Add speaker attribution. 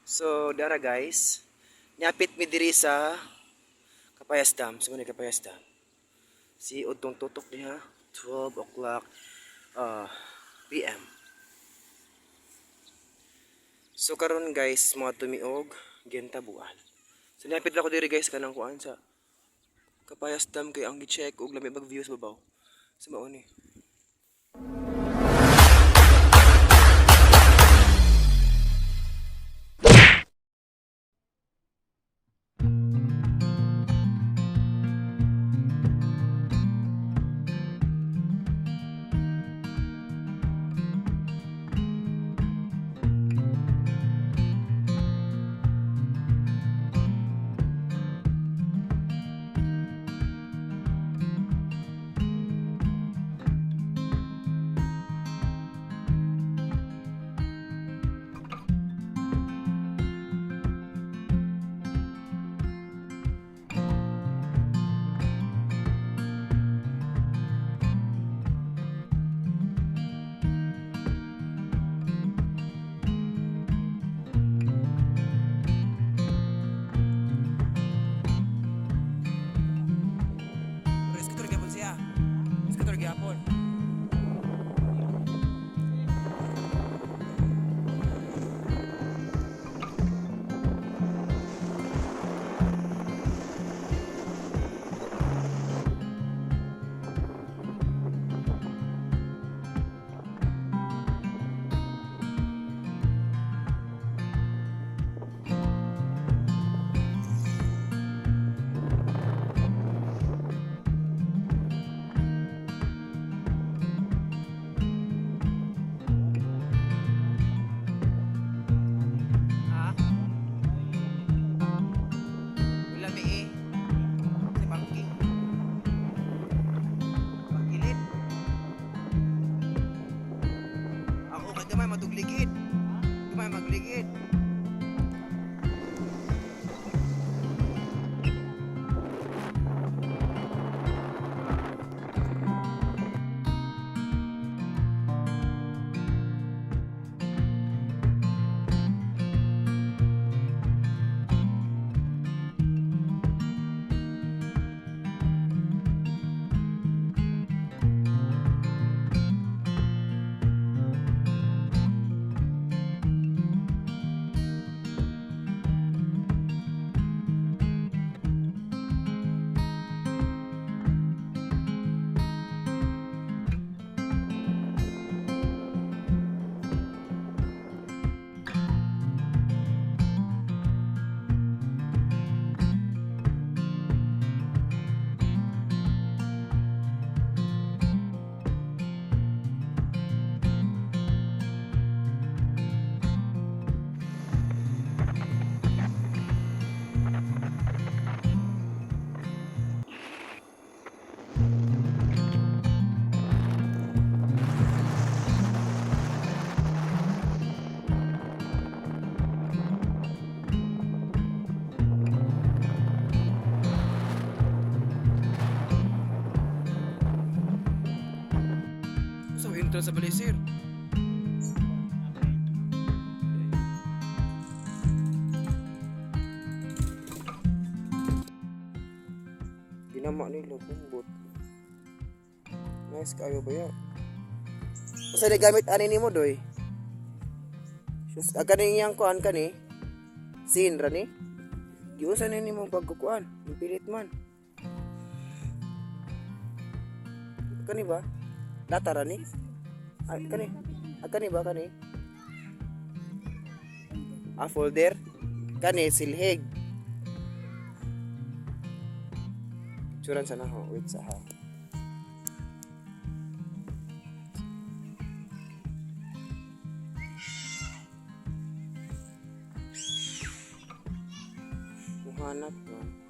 Speaker 1: So, dara guys, nyapit mi diri sa Kapayas Dam. So, ni Kapayas Dam. Si Udtong tutok diha, 12 o'clock PM. So karon guys, mga tumiog Gentabuan. So niapit lang ko diri guys kanang kuan sa Kapayas Dam kay ang gi-check og lami bag views babaw. Sa mao ni. Pero skuter gyapon siya. Skuter gyapon. Ha? Wala mi eh. Sa banking. Pagkilit. Ako kay gamay madugligid. Gamay magligid. So intro sa balisir. Ginama nila bumbot. Nice kayo ba ya? Usa di gamit ani nimo doy? Sus, aga ni iyang kuan kani. Sin ra ni. Giunsa ni nimo pagkukuan? Pilit man. Kani ba? Lata ra ni? Ay, kani. Ah, kani ba kani? Ah, folder? Kani silhig. Picturean sa naho. Wait sa ha. Muhanap no.